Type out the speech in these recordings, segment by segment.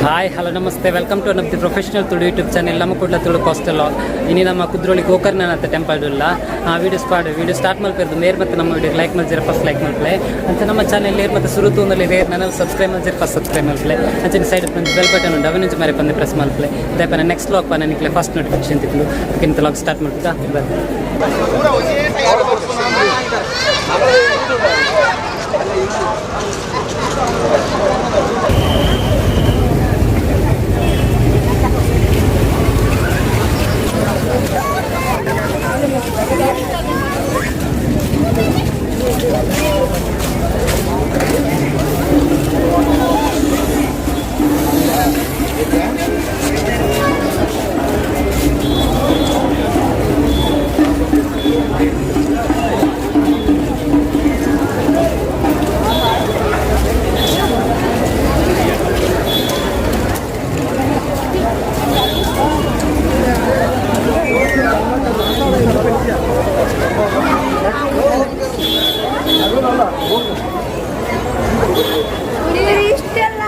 Hi, hello, namaste. Welcome to ನಮ್ಮ professional Tulu YouTube channel, ನಮ್ಮ Kudla Tulu coastal. ಇನಿ ನಮ್ಮ ಕುದ್ರೋಳಿ ಗೋಕರ್ಣನಾಥ ಟೆಂಪಲ್ ಉಲ್ಲ. ಆ ವಿಡಿಯೋ ಸ್ಪಾಟ್ ವಿಡಿಯೋ ಸ್ಟಾರ್ಟ್ ಮಲ್ಪೆರ್ದು ಮೇರ್ ಮತ್ತೆ ನಮ್ಮ ವಿಡಿಯೋ ಲೈಕ್ ಮಲ್ಜರ, ಫಸ್ಟ್ ಲೈಕ್ ಮಲ್ಪಲೆ. ಅಂಚ ನಮ್ಮ ಚಾನೆಲ್ ಏರ್ ಮತ್ತೆ ಸುರು ತೂಂದಲ್ಲಿ ರೇರ್ ನಾನು ಸಬ್ಸ್ಕ್ರೈಬ್ ಮಲ್ಜರ್, ಫಸ್ಟ್ ಸಬ್ಸ್ಕ್ರೈಬ್ ಮಲ್ಪಲೆ. ಅಂಚನೆ ಸೈಡ್ ಬಂದು ಬೆಲ್ ಬಟನ್ ಉಂಟು, ಅವನಿಂಚ ಮಾರೆ ಬಂದು ಪ್ರೆಸ್ ಮಲ್ಪಲೆ. ದಯಪನ ನೆಕ್ಸ್ಟ್ ವ್ಲಾಗ್ ಪನ ನಿಕ್ಲೆ ಫಸ್ಟ್ ನೋಟಿಫಿಕೇಶನ್ ತಿಕ್ಲು. ಅದಕ್ಕಿಂತ ವ್ಲಾಗ್ ಸ್ಟಾರ್ಟ್ ಮಾಡ್ತಾ ಬರ್ತೀನಿ. ಇಷ್ಟೆಲ್ಲ.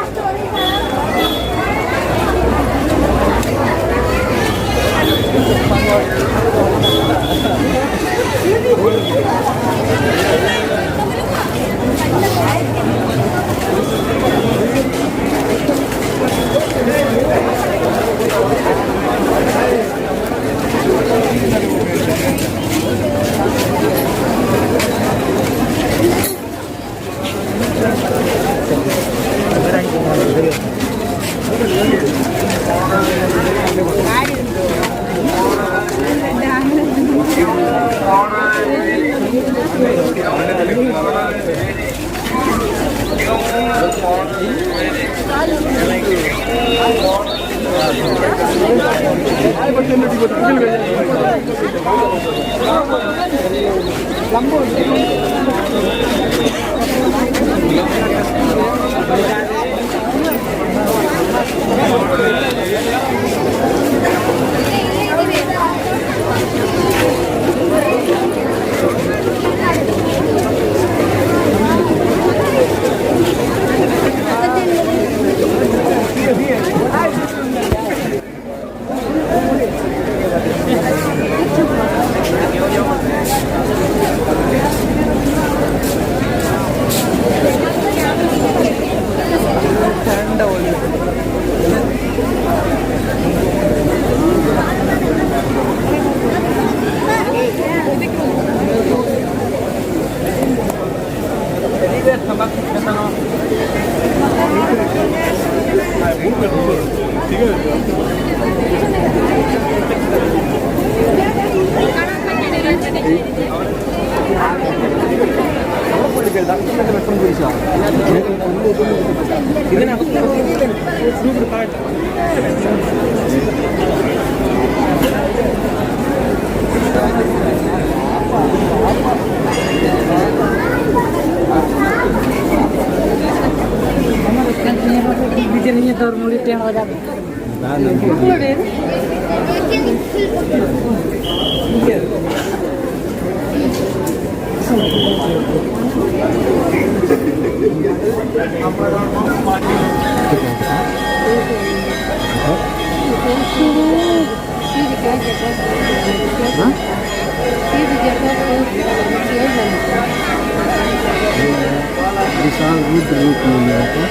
विशाल रुद्र रूप में लिया था।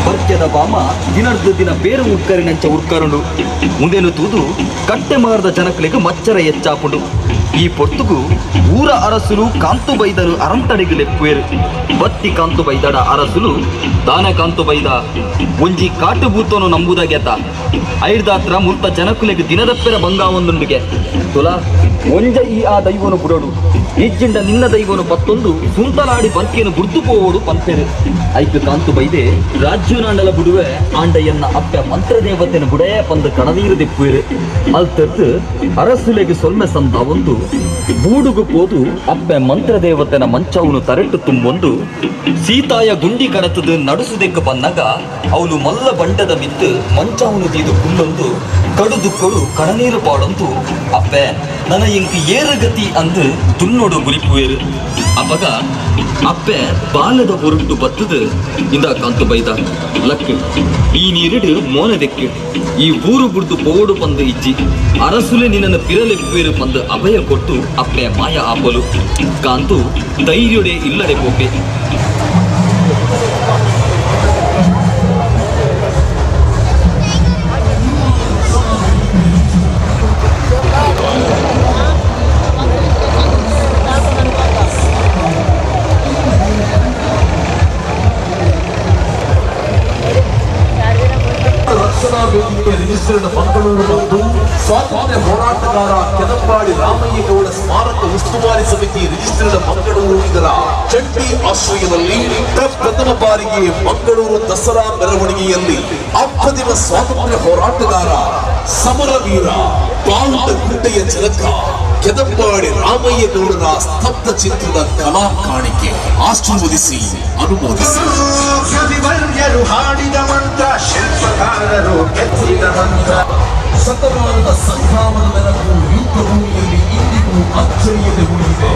ಬರ್ಕೆದ ಬಾಮ ದಿನರ್ದು ದಿನ ಬೇರು ಉಟ್ಕರಿನಂಚ ಉಟ್ಕರುಂಡು ಮುಂದೇನು ತೂದು ಕಟ್ಟೆ ಮಾರದ ಜನಕಲಿಗೆ ಮಚ್ಚರ ಹೆಚ್ಚಾಪುಂಡು. ಈ ಪೊರ್ತುಗು ಊರ ಅರಸುಲು ಕಾಂತು ಬೈದರು ಅರಂತಡೆಗೆ ಲೆಪ್ಪುವೇರು. ಬತ್ತಿ ಕಾಂತು ಬೈದಡ ಅರಸುಲು ದಾನ ಕಾಂತು ಬೈದ ಒಂಜಿ ಕಾಟು ಬೂತನು ನಂಬುದಾಗೆತ ಐರ್ದಾತ್ರ ಮುಲ್ತ ಜನಕುಲೆಗೆ ದಿನದಪ್ಪೆರ ಬಂಗಾವೊಂದುಂಡುಗೆ ತುಲಾ ಒಂಜ ಈ ಆ ದೈವನು ಬುಡೋಡು ಇಜ್ಜಿಂಡ ನಿನ್ನ ದೈವನು ಪತ್ತೊಂದು ಸುಂತಲಾಡಿ ಬರ್ಕೆನು ಬುಡ್ದು ಪೋವೋಡು ಪಂಪೆರು. ಐಕು ಕಾಂತು ಬೈದೆ ರಾಜ್ಯನಾಂಡಲ ಬುಡುವೆ ಆಂಡಯ್ಯನ್ನ ಅಪ್ಪೆ ಮಂತ್ರದೇವತೆನ ಬುಡೇ ಪಂದು ಕಣನೀರು ದೆಪ್ಪುವೆರು. ಅಲ್ತರ್ದು ಅರಸುಲೆಗೆ ಸೊಲ್ಮೆ ಸಂದ ಒಂದು ಬೂಡುಗು ಪೋದು ಅಪ್ಪೆ ಮಂತ್ರದೇವತೆನ ಮಂಚವನ್ನು ತರೆಟ್ಟು ತುಂಬೊಂದು ಸೀತಾಯ ಗುಂಡಿ ಕಡತದು ನಡುಸುದೆಕ್ಕ ಬಂದಾಗ ಅವನು ಮಲ್ಲ ಬಂಡದ ಮಿತ್ತು ಮಂಚವನ್ನು ತೀದು ಕುಲ್ಲೊಂದು ಕಡುದು ಕೊಡು ಕಣನೀರು ಪಾಡೊಂದು ಅಪ್ಪೆ ನನ್ನ ಇಂಕ್ ಏರುಗತಿ ಅಂದು ದುನ್ನೋಡು ಗುರಿಪುವೇರು. ಅಪಗ ಅಪ್ಪೆ ಬಾಲದ ಹೊರಟು ಬತ್ತದು ಇಂದ ಕಾಂತು ಬೈದ ಲಕ್ ಈ ನೀರಿಡು ಮೋನದೆಕ್ಕು ಈ ಊರು ಬುಡ್ದು ಪೋಡು ಪಂದು ಇಜ್ಜಿ ಅರಸುಲೆ ನಿನ್ನನ್ನು ಪಿರಲೆಪ್ಪುವೇರು ಪಂದು ಅಭಯ ಕೊಟ್ಟು ಅಪ್ಪೆ ಮಾಯ ಆಪಲು. ಕಾಂತು ಧೈರ್ಯೊಡೆ ಇಲ್ಲಡೆ ಪೋಪೆ. ರಕ್ಷಣಾ ವೇದಿಕೆಯ ರಿಜಿಸ್ಟರ್ಡ್ ಮಂಗಳೂರು ಮತ್ತು ಸ್ವಾತಂತ್ರ್ಯ ಹೋರಾಟಗಾರ ಕೆದಂಬಾಡಿ ರಾಮಯ್ಯಗೌಡ ಸ್ಮಾರಕ ಉಸ್ತುವಾರಿ ಸಮಿತಿ ರಿಜಿಸ್ಟರ್ಡ್ ಮಂಗಳೂರು ಇದರ ಜಂಟಿ ಆಶ್ರಯದಲ್ಲಿ ಪ್ರಥಮ ಬಾರಿಗೆ ಮಂಗಳೂರು ದಸರಾ ಮೆರವಣಿಗೆಯಲ್ಲಿ ಅಪ್ರತಿಮ ಸ್ವಾತಂತ್ರ್ಯ ಹೋರಾಟಗಾರ ಸಮರವೀರ ಬಾವುಟ ಗುಡ್ಡೆಯ ಜನಕ ಕೆದಂಬಾಡಿ ರಾಮಯ್ಯಗೌಡರ ಸ್ತಬ್ಧ ಚಿತ್ರದ ಕಲಾ ಕಾಣಿಕೆ ಆಶೀರ್ವದಿಸಿ ಅನುಮೋದಿಸಿ. ಕವಿವರ್ಯರು ಹಾಡಿದ ಮಂತ್ರ, ಶಿಲ್ಪಕಾರರು ಕೆತ್ತಿದ ಮಂತ್ರ. ಶತಮಾನದ ಸಂಗ್ರಾಮದ ನೆನಪು ಯುದ್ಧ ಭೂಮಿಯಲ್ಲಿ ಇಂದಿಗೂ ಅಚ್ಚರಿಯದೆ ಉಳಿದಿದೆ.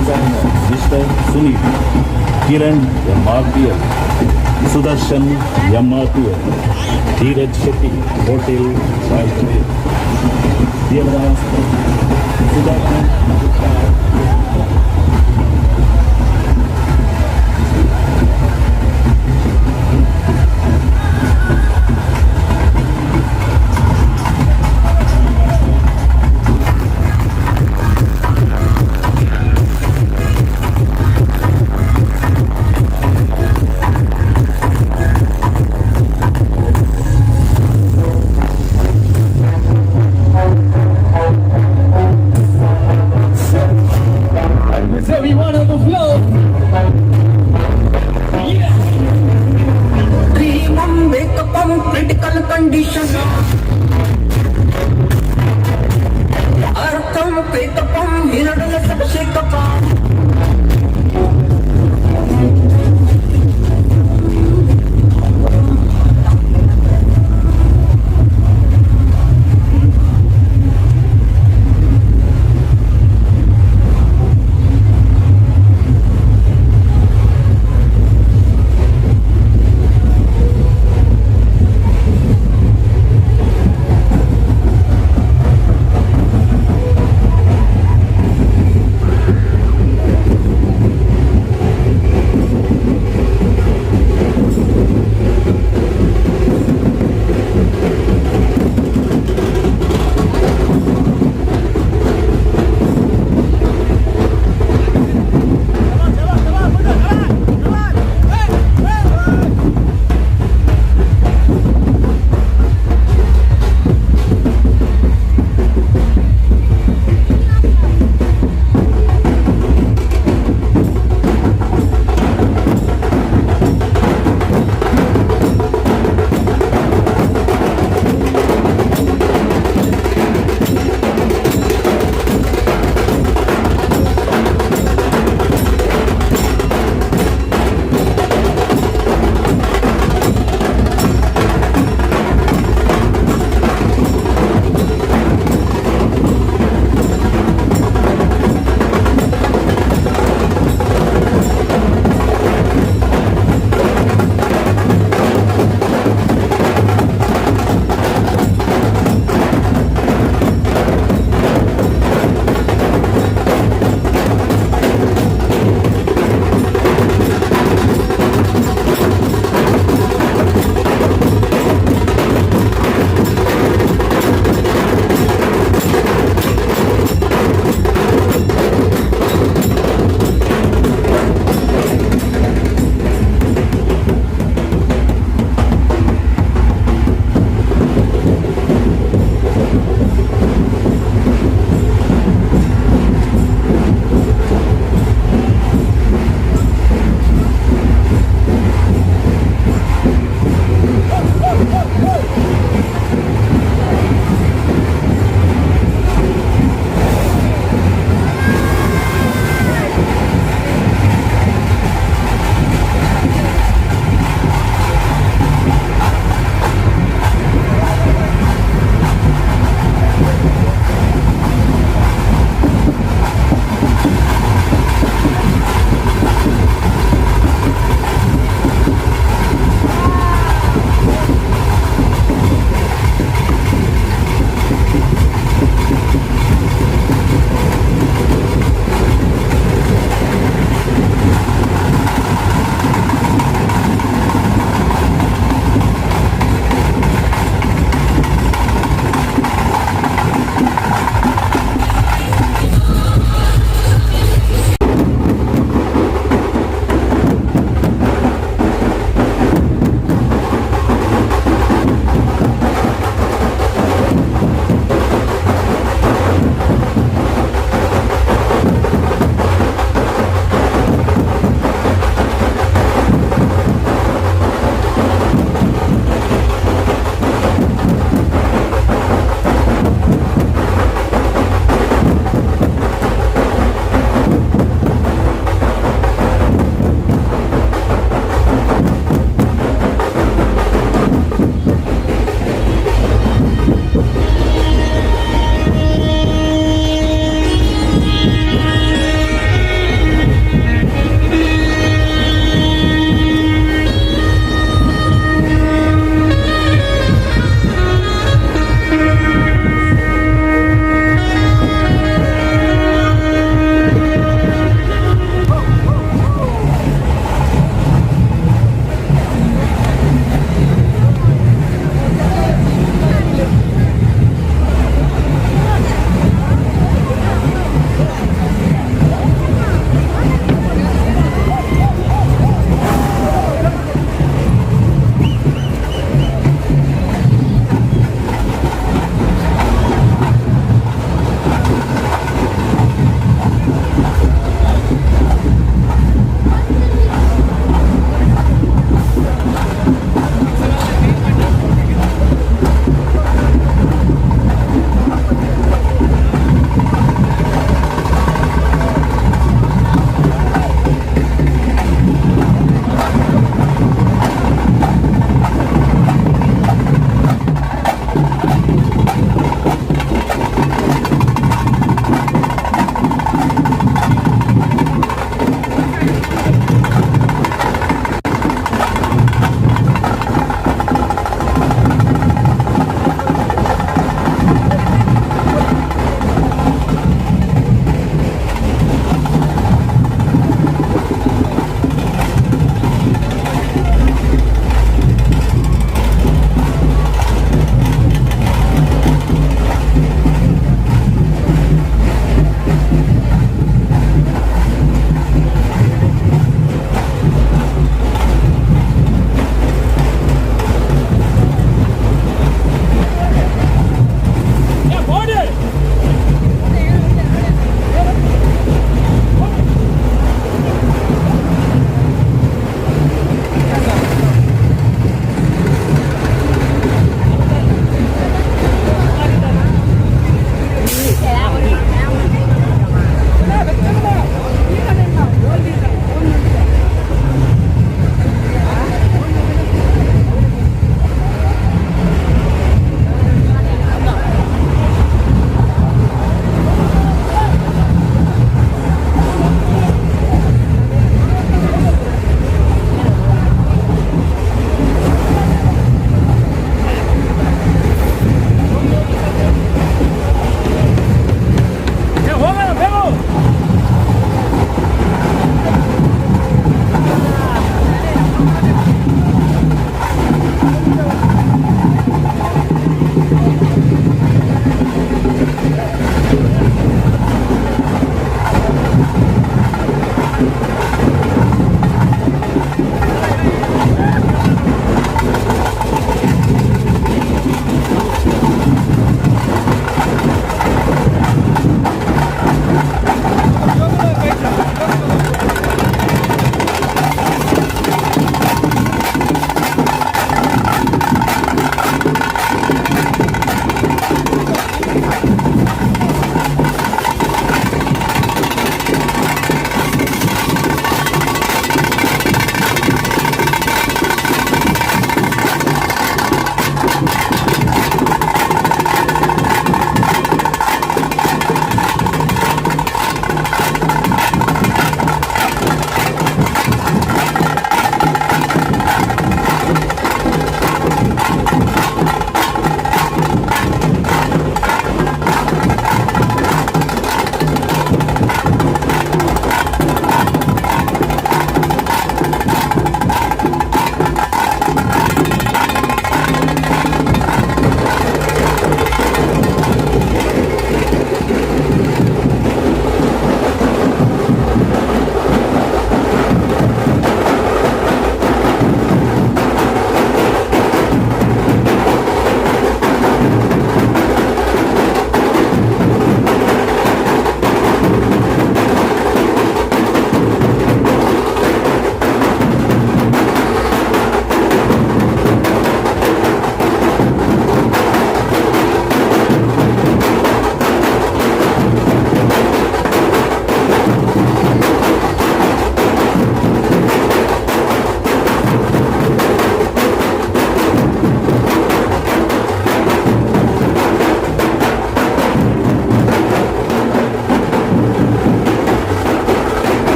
Designer mister Sunil, Kiran MRPL, Sudarshan MRPL, Dheeraj Shetty hotel Devadas Sudhakar. Critical condition. अर्थम पेटपम हिरडल सबसे कपम.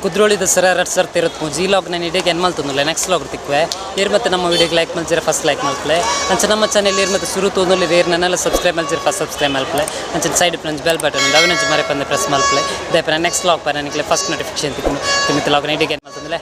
ಕುದ್ರೋಳಿ ದಸರಾ 2023 ಈ ಲಾಗ್ ನಾನು ಇಡೀ ಎನ್ ಮಲ್ತೊಂದುಲ್ಲೆ. Next log ತಿಕ್ಕುವೆ. ಏರ್ ಮತ್ತೆ ನಮ್ಮ ವಿಡಿಯೋಗೆ ಲೈಕ್ ಮಲ್ಜರ, ಫಸ್ಟ್ ಲೈಕ್ ಮಲ್ಪಲೆ. ಅಂಚ ನಮ್ಮ ಚಾನೆಲ್ ಏರ್ ಮತ್ತೆ ಸುರು ತೋಂದುಲ್ಲೆ, ಏರ್ ನನ್ನೆಲ್ಲ ಸಬ್ಸ್ಕ್ರೈಬ್ ಮಲ್ಜರ, ಫಸ್ಟ್ ಸಬ್ಸ್ಕ್ರೈಬ್ ಮಲ್ಪಲೆ. ಅಂಚ ಸೈಡ್ ಪ್ಲಂಜ್ ಬೆಲ್ ಬಟನ್ ಉಂಡು, ಅವಿನಂಚ ಮರೆ ಪಂದೆ ಪ್ರೆಸ್ ಮಲ್ಪಲೆ. ದಯಪನ ನೆಕ್ಸ್ಟ್ ಲಾಗ್ ಪರ ನಿಕ್ಲೆ ಫಸ್ಟ್ ನೋಟಿಫಿಕೇಶನ್ ತಿಕ್ಕು. ಮಿತ್ತ ಲಾಗ್ ಇಡೀ ಎನ್ ಮಲ್ತೊಂದುಲ್ಲೆ.